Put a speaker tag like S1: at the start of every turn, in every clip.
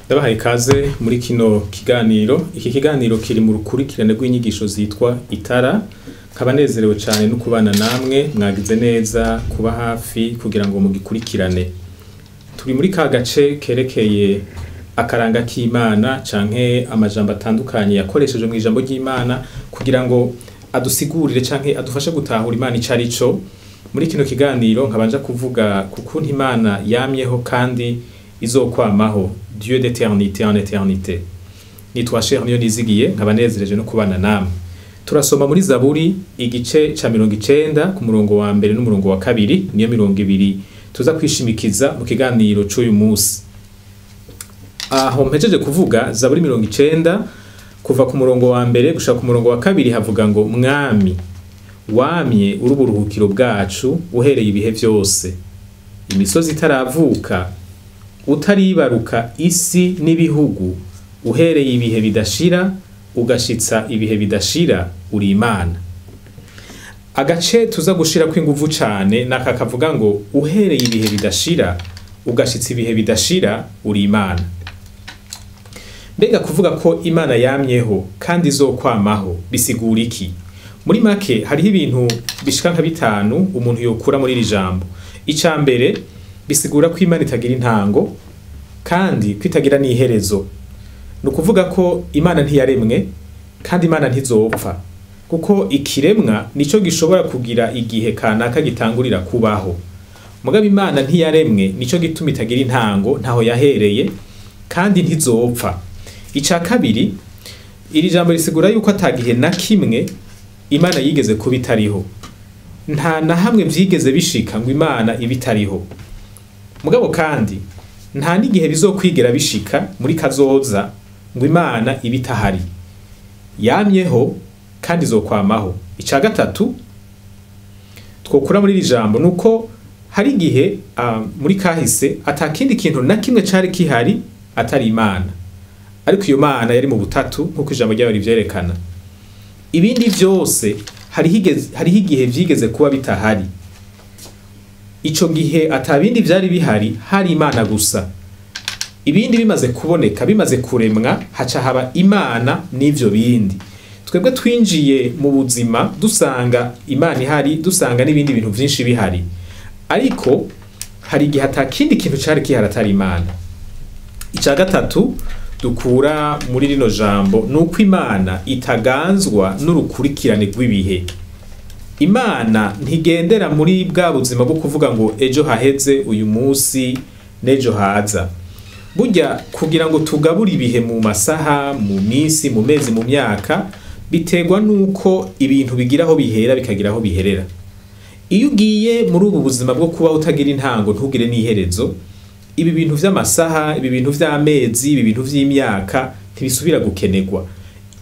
S1: Ndabahaye ikaze muri kino kiganiro. Iki kiganiro kiri mu rukurikirane rw'inyigisho zitwa Itara. Nkaba nezerewe cyane no kubana namwe, mwagize neza kuba hafi kugira ngo mugikurikirane. Turi muri ka gace kerekeye akaranga k'Imana canke amajambo atandukanye yakoresheje mu ijambo ry'Imana kugira ngo adusigurire canke adufashe gutahura Imana ico ari cyo. Muri kino kiganiro nkabanja kuvuga ku kuntu Imana yamyeho kandi izokwamaho, Dieu d'éternité en éternité. Nitwa Cher Niyonizigiye, nkaba nezereje no kubana namwe. Turasoma muri Zaburi igice ca 90 ku murongo wa mbere n'umurongo wa kabiri, niyo 20 tuza kwishimikiza mu kiganiro c'uyu munsi. Aho mpejeje kuvuga Zaburi 90 kuva ku murongo wa mbere gushika ku murongo wa kabiri havuga ngo: Mwami wamye uri uburuhukiro bwacu uhereye ibihe vyose, imisozi itaravuka, utaribaruka isi n'ibihugu, uhereye ibihe bidashira ugashitsa ibihe bidashira, uri Imana. Agace tuza gushira kw'inguvu cane naka kavuga ngo uhereye ibihe bidashira ugashitsa ibihe bidashira, uri Imana. Mbega kuvuga ko Imana yamyeho kandi izokwamaho bisigura iki? Muri make hariho ibintu bishika nka bitanu umuntu yokura muri iri jambo. Ica mbere, bisigura ko Imana itagira intango kandi ko itagira n'iherezo. Ni ukuvuga ko Imana ntiyaremwe kandi Imana ntizopfa, kuko ikiremwa nico gishobora kugira igihe kanaka gitangurira kubaho. Mugabo Imana ntiyaremwe, nico gituma itagira intango, ntaho yahereye kandi ntizopfa. Ica kabiri, iri jambo risigura yuko atagihe na kimwe Imana yigeze kuba itariho. Nta na hamwe vyigeze bishika ngo Imana ibe itariho. Mugabo kandi nta n'igihe bizokwigera bishika muri kazoza ngo Imana ibe itahari. Yamyeho kandi izokwamaho. Ica gatatu twokura muri iri jambo nuko hari igihe muri kahise atakindi kintu na kimwe cari kihari atari Imana. Ariko iyo Mana yari mu butatu nkuko ijambo ryayo rivyerekana. Ibindi vyose hariho igihe vyigeze kuba bitahari. Ico gihe atabindi vyari bihari, hari Imana gusa. Ibindi bimaze kuboneka, bimaze kuremwa, haca haba Imana n'ivyo bindi. Twebwe twinjiye mu buzima dusanga Imana ihari, dusanga n'ibindi bintu vyinshi bihari. Ariko hari igihe atakindi kintu cari kihari atari Imana. Ica gatatu dukura muri rino jambo nuko Imana itaganzwa n'urukurikirane rw'ibihe. Imana ntigendera muri bwa buzima bwo kuvuga ngo ejo haheze, uyu munsi n'ejo haza. Burya kugira ngo tugabure ibihe mu masaha, mu minsi, mu mezi, mu myaka, biterwa nuko ibintu bigira aho bihera bikagira aho biherera. Iyo ugiye muri ubu buzima bwo kuba utagira intango ntugire n'iherezo, ibi bintu vy'amasaha, ibi bintu vy'amezi, ibi bintu vy'imyaka ntibisubira gukenerwa.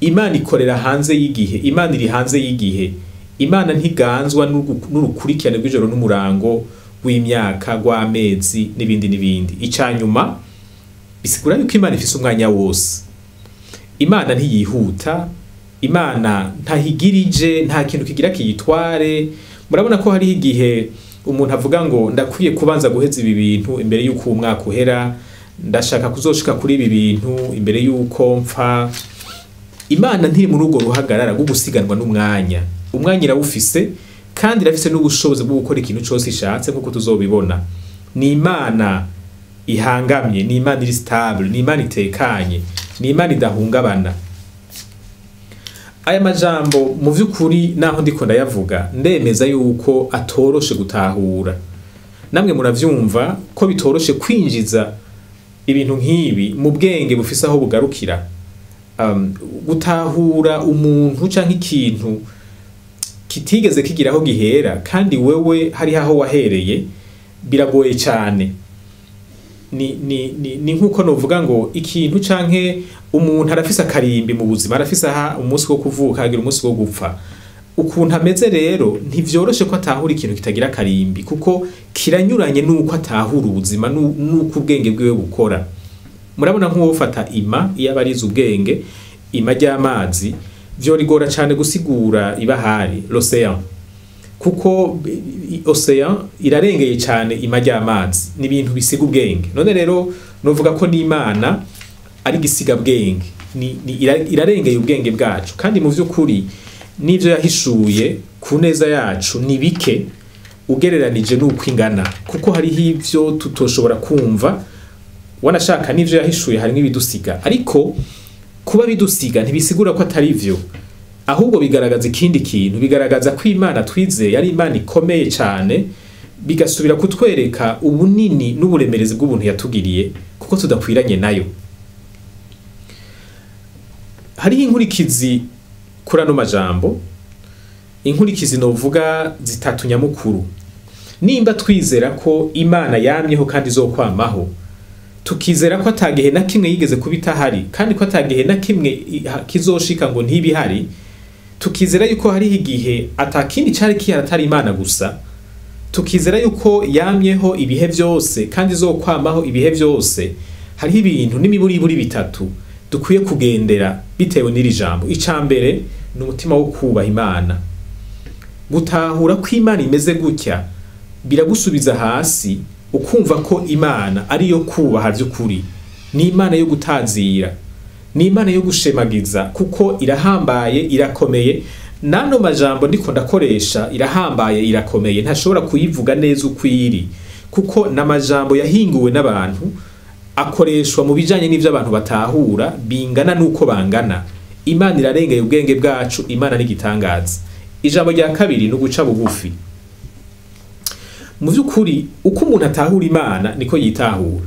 S1: Imana ikorera hanze y'igihe, Imana iri hanze y'igihe. Imana ntiganzwa n'urukurikirane rw'ijoro n'umurango w'imyaka, rw'amezi n'ibindi n'ibindi. Ica nyuma bisigura yuko Imana ifise umwanya wose. Imana ntiyihuta, Imana ntahigirije, nta kintu kigira kiyitware. Murabona ko hariho igihe umuntu avuga ngo ndakwiye kubanza guheza ibi bintu imbere yuko umwaka uhera, ndashaka kuzoshika kuri ibi bintu imbere yuko mpfa. Imana ntiri muri urwo ruhagarara rwo gusiganwa n'umwanya. Umwanya irawufise kandi irafise n'ubushobozi bwo gukora ikintu cose ishatse nkuko tuzobibona. Ni Imana ihangamye, ni Imana iri stable, ni Imana itekanye, ni Imana idahungabana. Aya majambo mu vy'ukuri naho ndiko ndayavuga ndemeza yuko atoroshe gutahura. Namwe muravyumva ko bitoroshe kwinjiza ibintu nk'ibi mu bwenge bufise aho bugarukira. Gutahura umuntu canke ikintu kitigeze kigira aho gihera kandi wewe hari aho wahereye biragoye cyane. Ni nkuko novuga ngo ikintu canke umuntu arafise akarimbi mu buzima, arafise aha umunsi wo kuvuka, agira umunsi wo gupfa. Ukuntu ameze rero ntivyoroshe ko atahura ikintu kitagira akarimbi, kuko kiranyuranye nuko atahura ubuzima nuko ubwenge bwiwe bukora. Murabona nk'uwo ufata ima iyo abarize ubwenge, ima ry'amazi vyorigora cane gusigura ibahari l'océan, kuko océan irarengeye cane ima ry'amazi, ni ibintu bisiga ubwenge. None rero novuga ko n'Imana ari gisigabwenge, irarengeye ubwenge bwacu, kandi mu vy'ukuri n'ivyo yahishuye ku neza yacu ni bike ugereranije n'uko ingana, kuko hariho ivyo tutoshobora kumva, wanashaka n'ivyo yahishuye harimo ibidusiga. Ariko kuba bidusiga ntibisigura ko atari vyo, ahubwo bigaragaza ikindi kintu, bigaragaza ko Imana twizeye ari Imana ikomeye cyane, bigasubira kutwereka ubunini n'uburemerezi bw'ubuntu yatugiriye, kuko tudakwiranye nayo. Hariho inkurikizi kuri ano majambo, inkurikizi novuga zitatu nyamukuru. Nimba twizera ko Imana yamyeho kandi izokwamaho, tukizera ko atagihe na kimwe yigeze kuba itahari, kandi ko atagihe na kimwe kizoshika ngo ntibihari, tukizera yuko hariho igihe atakindi cari kihari atari Imana gusa, tukizera yuko yamyeho ibihe vyose kandi izokwamaho ibihe vyose, hariho ibintu n'imiburiburi bitatu dukwiye kugendera bitewe n'iri jambo. Ica mbere ni umutima wo kubaha Imana. Gutahura ko Imana imeze gutya biragusubiza hasi, ukumva ko Imana ariyo kubaha vy'ukuri, ni Imana yo gutazira, ni Imana yo gushemagiza, kuko irahambaye, irakomeye. Nano majambo ndiko ndakoresha, irahambaye, irakomeye, ntashobora kuyivuga neza uko iri, kuko n'amajambo yahinguwe n'abantu, akoreshwa mu bijanye n'ivyo abantu batahura bingana nuko bangana. Imana irarengeye ubwenge bwacu, Imana n'igitangaza. Ijambo rya kabiri ni uguca bugufi. Mu vy'ukuri uko umuntu atahura Imana niko yitahura.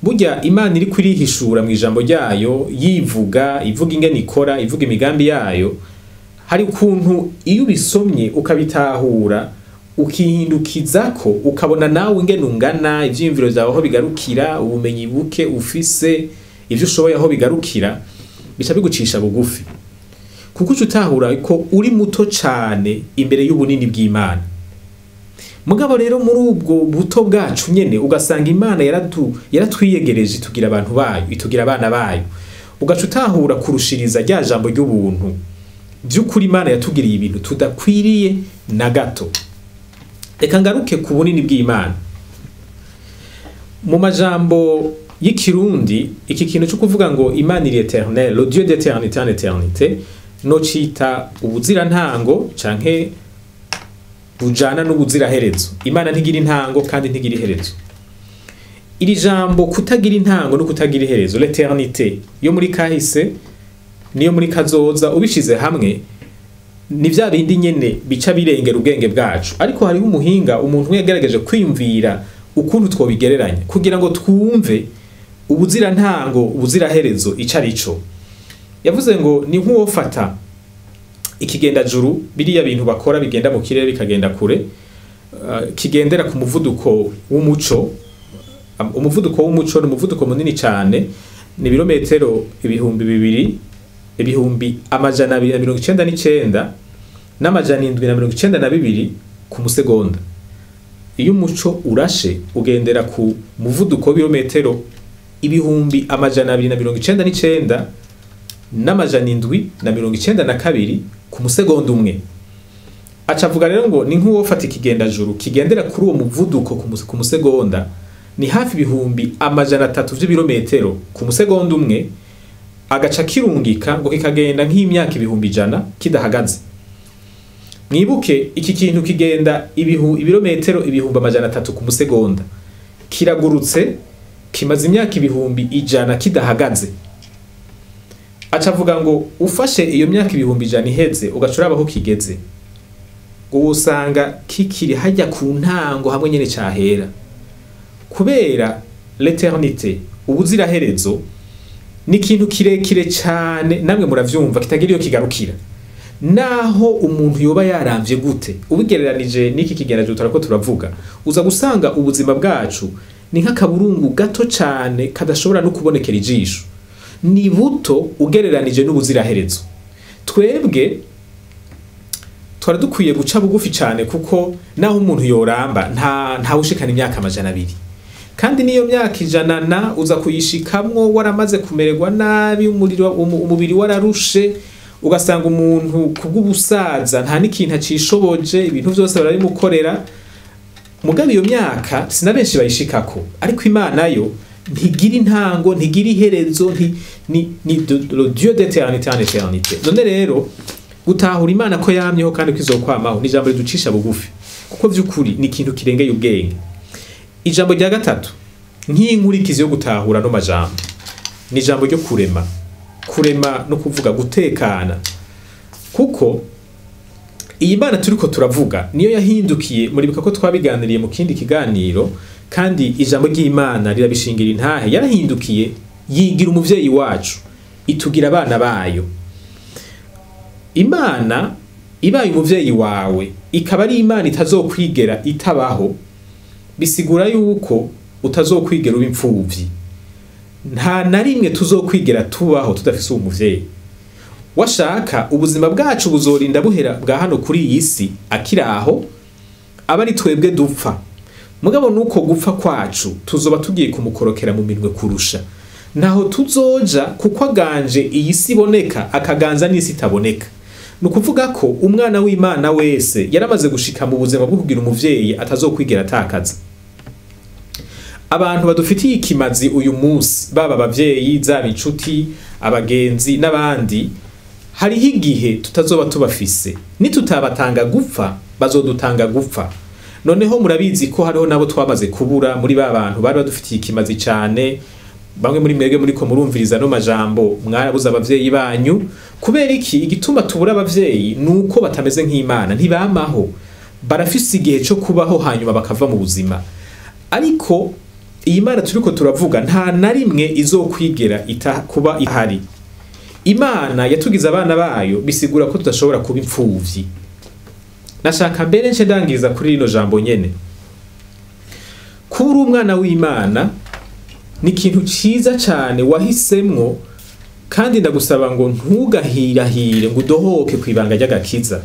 S1: Burya Imana iri kwirihishura mu ijambo ryayo, yivuga, ivuga ingene ikora, ivuga imigambi yayo, hari ukuntu iyo ubisomye ukabitahura, ukihindukizako, ukabona nawe ingene ungana, ivyiyumviro vyawe aho bigarukira, ubumenyi buke ufise, ivyo ushoboye aho bigarukira, bica bigucisha bugufi, kuko uca utahura ko uri muto cane imbere y'ubunini bw'Imana. Mugabo rero muri ubwo buto bwacu nyene ugasanga Imana yaratwiyegereje, itugira abantu bayo, itugira abana bayo. Ugaca utahura kurushiriza rya jambo ry'ubuntu. Vy'ukuri Imana yatugiriye ibintu tudakwiriye na gato. Reka ngaruke ku bunini bw'Imana. Mu majambo y'ikirundi, iki kintu cyo kuvuga ngo Imana iri éternelle, le Dieu d'éternité en éternité, no cita ubuzirantango canke bujana n'ubuziraherezo. Imana ntigira intango kandi ntigira iherezo. Iri jambo kutagira intango no kutagira iherezo, l'éternité, yo muri kahise niyo muri kazoza, ubishize hamwe ni vya bindi nyene bica birengera ubwenge bwacu. Ariko hariho umuhinga, umuntu yagerageje kwiyumvira ukuntu twobigereranya kugira ngo twumve ubuzirantango, ubuziraherezo ico arico. Yavuze ngo ni nk'uwofata ikigendajuru, biriya bintu bakora bigenda mu kirere bikagenda kure, kigendera ku muvuduko w'umuco. Umuvuduko w'umuco ni umuvuduko munini cyane, ni ibirometero 2299 792 ku musegonda. Iyo umuco urashe ugendera ku muvuduko w'ibirometero 299 792 ku musegonda umwe. Acavuga rero ngo ni nk'uwofata ikigendajuru kigendera kuri uwo muvuduko ku musegonda, ni hafi 300,000 vy'ibirometero ku musegonda umwe, agaca kirungika ngo kikagenda nk'imyaka 100,000 kidahagaze. Mwibuke iki kintu kigenda ibirometero 300,000 ku musegonda, kiragurutse kimaze imyaka 100,000 kidahagaze. Acavuga ngo ufashe iyo myaka 100,000 iheze ugacuraba aho kigeze, ngo usanga kikiri hajya ku ntango hamwe nyene cahera. Kubera l'éternité, ubuziraherezo, ni ikintu kirekire cyane, namwe muravyumva, kitagira iyo kigarukira. Naho umuntu yoba yaramvye gute, ubigereranije n'iki kigendajuru turako turavuga, uza gusanga ubuzima bwacu ni nk'akaburungu gato cyane kadashobora no kubonekera ijisho. Ni buto ugereranije n'ubuziraherezo. Twebwe twari dukwiye guca bugufi cyane, kuko naho umuntu yoramba nta ushikana imyaka 200, kandi niyo myaka 100 na uza kuyishikamwo waramaze kumererwa nabi, umubiri wararushe, ugasanga umuntu kubw'ubusaza nta n'ikintu acishoboje, ibintu byose barabimukorera. Mugabe iyo myaka sina benshi bayishikako, ariko Imana yo Ntigira intango, ntigira iherezo, ni le Dieu d'éternité en éternité. None rero gutahura Imana ko yamyeho kandi ko izokwamaho ni ijambo riducisha bugufi, kuko vy'ukuri ni ikintu kirengeye ubwenge. Ijambo rya gatatu nk'inkurikizi yo gutahura no majambo ni ijambo ryo kurema. Kurema no kuvuga gutekana, kuko iyi Mana turiko turavuga niyo yahindukiye. Muribuka ko twabiganiriye mu kindi kiganiro, kandi ijambo ry'Imana rirabishingira intahe. Yarahindukiye yigira umuvyeyi wacu, itugira abana bayo. Imana ibaye umuvyeyi wawe, ikaba ari Imana itazokwigera itabaho, bisigura yuko utazokwigera uba imfuvyi. Nta na rimwe tuzokwigera tubaho tudafise uwo muvyeyi. Washaka ubuzima bwacu buzorinda buhera bwa hano kuri iyi si akiraho, aba ari twebwe dupfa. Mugabo nuko gupfa kwacu tuzoba tugiye kumukorokera mu minwe kurusha. Naho tuzoja kuko aganje iyi si iboneka, akaganza n'isi itaboneka. Ni ukuvuga ko umwana w'Imana wese yaramaze gushika mu buzima bwo kugira umuvyeyi atazokwigera atakaza. Abantu badufitiye ikimazi uyu munsi, baba abavyeyi, zaba inshuti, abagenzi n'abandi, hariho igihe tutazoba tubafise. Nitutabatanga gupfa, bazodutanga gupfa. Noneho murabizi ko hariho nabo twamaze kubura muri ba bantu bari badufitiye ikimazi cane. Bamwe muri mwebwe muriko murumviriza no majambo mwarabuze abavyeyi banyu. Kubera iki? Igituma tubura abavyeyi nuko batameze nk'Imana, ntibamaho, barafise igihe cyo kubaho hanyuma bakava mu buzima. Ariko iyi Mana turiko turavuga nta na rimwe izokwigera kuba ihari. Imana yatugize abana bayo, bisigura ko tudashobora kuba imfuvyi. Nashaka mbere nce ndangiriza kuri rino jambo nyene. Kuba uri umwana w'Imana ni ikintu ciza cane wahisemwo, kandi ndagusaba ngo ntugahirahire ngo udohoke kwibanga ry'agakiza.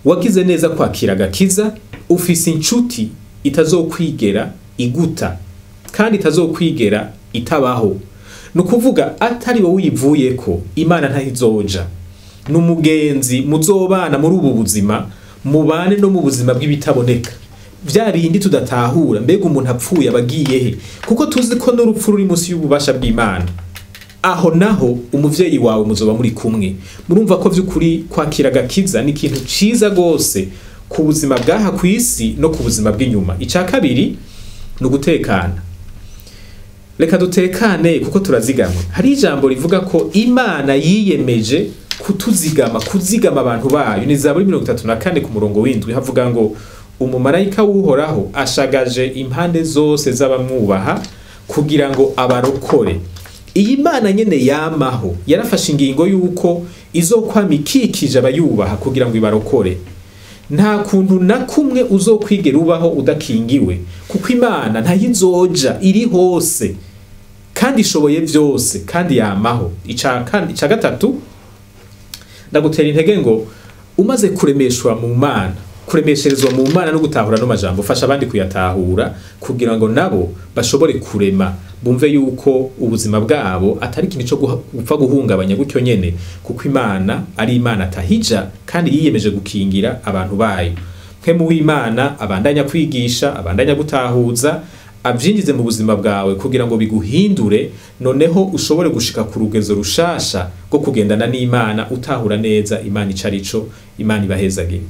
S1: Wagize neza kwakira agakiza, ufise inshuti itazokwigera iguta kandi itazokwigera itabaho. Nukuvuga atari wowe uyivuyeko, Imana ntahizoja. Numugenzi muzobana muri ubu buzima, mubane no mu buzima bw'ibitaboneka. Vya bindi tudatahura, mbega umuntu apfuye abagiye he? Kuko tuzi ko n'urupfu ruri munsi y'ububasha bw'Imana. Aho naho umuvyeyi wawe muzoba muri kumwe. Murumva ko vy'ukuri kwakira agakiza ni ikintu ciza gose ku buzima bwaha kw'isi no ku buzima bw'inyuma. Ica kabiri ni ugutekana. Reka dutekane kuko turazigamwe. Hari ijambo rivuga ko Imana yiyemeje kutuzigama, kuzigama abantu bayo. Ni Zaburi 34 ku murongo w'indwi, havuga ngo umumarayika w'Uhoraho ashagaje impande zose z'abamwubaha kugira ngo abarokore. Iyi Mana nyene yamaho yarafashe ingingo yuko izokwama ikikije abayubaha kugira ngo ibarokore. Nta kuntu na kumwe uzokwigera ubaho udakingiwe, kuko Imana ntayizoja, iri hose kandi ishoboye vyose kandi yamaho. Ica gatatu, ndagutera intege ngo umaze kuremeshwa mu Mana, kuremesherezwa mu Mana no gutahura no majambo, fasha abandi kuyatahura kugira ngo nabo bashobore kurema, bumve yuko ubuzima bwabo atari ikintu cyo gupfa guhungabanya gutyo nyene, kuko Imana ari Imana atahija kandi yiyemeje gukingira abantu bayo. Mpemu w'Imana abandanya kwigisha, abandanya gutahuza, abyinjize mu buzima bwawe kugira ngo biguhindure, noneho ushobore gushika ku rugezo rushasha rwo kugendana n'Imana, utahura neza Imana icarico. Imana ibahezagire.